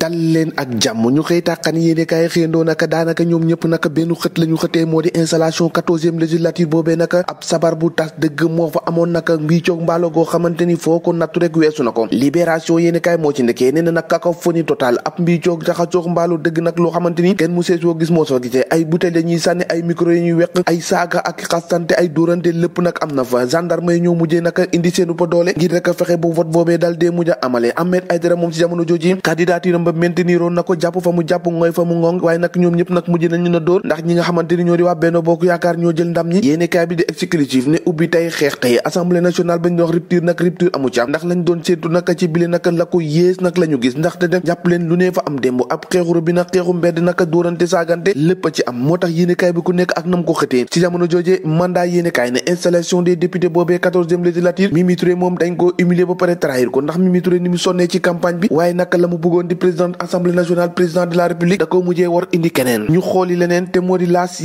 dal leen ak jàmm ñu xëy tàqan yéene kaay xëyandoo naka daanaka ñoom ñëpp naka benn xët la ñu xëtee moo di installation 14e législature boobee naka ab sabar bu tas dëgg moo fa amoon naka mbiicoog mbaalo goo xamante ni foo ko nattu rek weesu na ko. libération yéene kaay moo ci nekkee nee na nag cacophonie totale ab mbiicoog jaxacoog mbaalo dëgg nag loo xamante ni kenn mu seesoo gis moo soo gisee ay bouteille la ñuy sànni ay micro yi ñuy weq ay saaga ak xastante ay dóorante lépp nag am na fa gendarme yi ñoo mujjee naka indi seenu pa doole ngir rek fexe bu vote boobee daal dee mujj a amale Ahmed Aïdara moom ci jamono jooji candidature ba maintenir woon na ko jàpp fa mu jàpp ngooy fa mu ngong waaye nag ñoom ñëpp nag mujj nañu na dóor ndax ñi nga xamante ni ñoo di waa Benno Bokk Yaakaar ñoo jël ndam ñi yéene kaay bi di exclusif ne ubbi tey xeex tey assemblée nationale bañ doon wax rupture nag rupture amu ci am ndax lañ doon séentu nag ci bile nag la ko yées nag la ñu gis ndax te dem jàpp leen lu ne fa am démb ab xeexuru bi nag xeexu mbedd nag dóorante saagante lépp ci am moo tax yéene kaay bi ku nekk ak nam ko xëtee ci jamono jooje mandat yéene kaay ne installation des députés boobee 14e législature Mimi Touré moom dañ ko humilier ba pare trahir ko ndax Mimi Touré ni mu sonnee ci campagne bi waaye nag la mu bëggoon di président assemblée nationale président de la république da ko mujjee war indi keneen ñu xooli leneen te moo di laas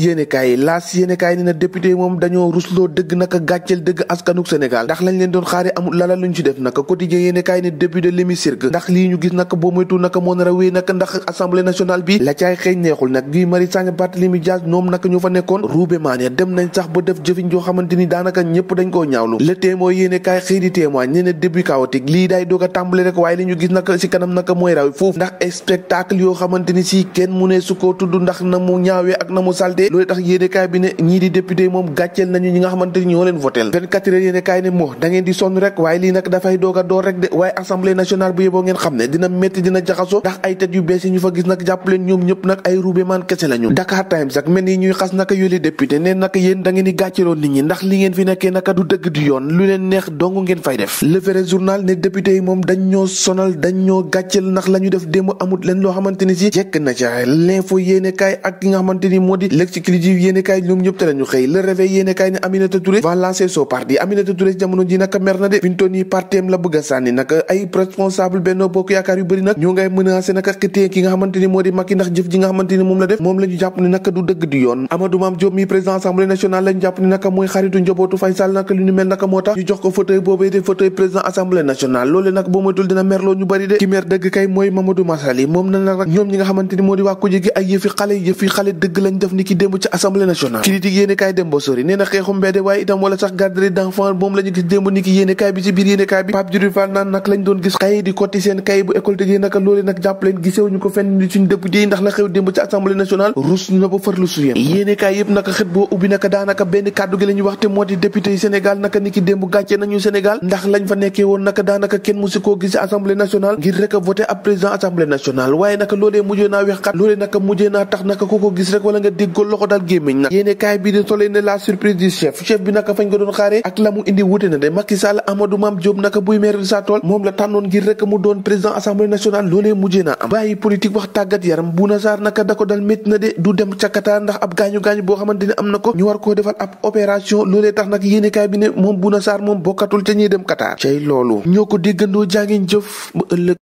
yéenekaay ni na député moom dañoo rusloo dëgg naka gàcceel dëgg askanuk Sénégal ndax lañ leen doon xaare amul lala luñ ci def naka quotidien yéenekaay ne député l'hémicycle ndax lii ñu gis naka boo moytu naka moo nar a wéy naka ndax assemblée nationale bi la caay xeeñ neexul nag Guy Marius Sagna Barthélémy Dias ñoom naka ñu fa nekkoon ruube maane dem nañ sax ba def jëfiñ joo xamante ni daanaka ñëpp dañ koo ñaawlu le témoin yéenekaay xëy di témoin nee na début chaotique lii daay doog a tàmbale rek waaye li ñu gis naka ci kanam naka mooy raw foofu ndax spectacle yoo xamante ni si kenn mu ne su ko tudd ndax na mu ñaawee ak na mu salte loolu tax yéenekaay bi ne ñii di député yi moom gàcceel nañu ñi nga xamante ni ñoo leen votel 24 heures yéenekaay ne moo da ngeen di sonn rek waaye lii nag dafay doog a door rek de waaye assemblée nationale bu yeboo ngeen xam ne dina métti dina jaxasoo ndax ay tête yu bees yi ñu fa gis nag jàpp leen ñoom ñëpp nag ay ruube maan kese lañu Dakar Times ak mel ni ñuy xas naka yoolee député ne naka yéen da ngeen di gàcceeloon nit ñi ndax li ngeen fi nekkee naka du dëgg du yoon lu leen neex dong ngeen fay def le vrai journal ne député yi moom dañ ñoo sonal dañ ñoo gàcceel ndax la ñu def démb amut leen loo xamante ni si jekk na ca l'info yéenekaay ak ki nga xamante ni moo di l'exclusif yéenekaay ñoom ñëpp te lañu xëy le réveil yéenekaay ne Aminata Touré va lancer son parti Aminata Touré jamono ji naka mer na de fintoon yi partem la bëgg a sànni naka ay responsable Benno Bokk Yaakaar yu bëri nag ñoo ngay menacé naka xëtee ki nga xamante ni moo di Macky ndax jëf ji nga xamante ni moom la def moom la ñu jàpp ni naka du dëgg du yoon Amadou Mame Diop mi président assemblée nationale lañu jàpp ni naka mooy xaritu njabootu Faye Sall naka lu ñu mel naka moo tax ñu jox ko fauteuil boobee de fauteuil président assemblée nationale loolu nag boo moytul dina merloo ñu bëri de ki mer dëgg kay mooy Mamadou Massali moom na nag ñoom ñi nga xamante ni moo di waa kuje gi ay yëfi xale dëgg lañ def ni ki démb ci assemblée nationale critique yéenekaay dem ba sori nee na xeexu mbedd waaye itam wala sax garderie d'enfants moom la ñu gis démb ni ki yéenekaay bi ci biir yéenekaay bi Pape Djibril Fall naan nag lañ doon gis kay di kotti seen kay bu école tëjee naka loolu nag jàpp leen gisewuñu ko fenn ni suñu député yi ndax la xew démb ci assemblée nationale rus na ba farlu suyem yéenekaay yëpp naka xët boo ubbi naka daanaka benn kàddu gi la ñuy wax te moo di député yi Sénégal naka ni ki démb gàcce nañu Sénégal ndax lañ fa nekkee woon naka daanaka kenn musu koo gis ci assemblée nationale ngir rek a voté ab président assemblée nationale waaye naka loolee mujjee naa wex xat loolee naka mujjee naa tax naka ku ko gis rek wala nga dégg loxo daal gémmiñ nag yéenekaay bi di solee ne la surprise du chef bi naka fañ ko doon xaaree ak la mu indi wute na de Macky Sall Amadou Mame Diop naka buy maire sa tool moom la tànnoon ngir rek mu doon président assemblée nationale loolee mujjee naa am bàyyi politique wax tàggat yaram Bouna Sarr naka da ko dal métti na de du dem ca Qatar ndax ab gaañu-gaañu boo xamante ne am na ko ñu war koo defal ab opération loolee tax nag yéenekaay bi ne moom Bouna Sarr moom bokkatul ca ñuy dem Qatar cay loolu ñoo ko déggandoo jaa ngeen jëf ba ëllëg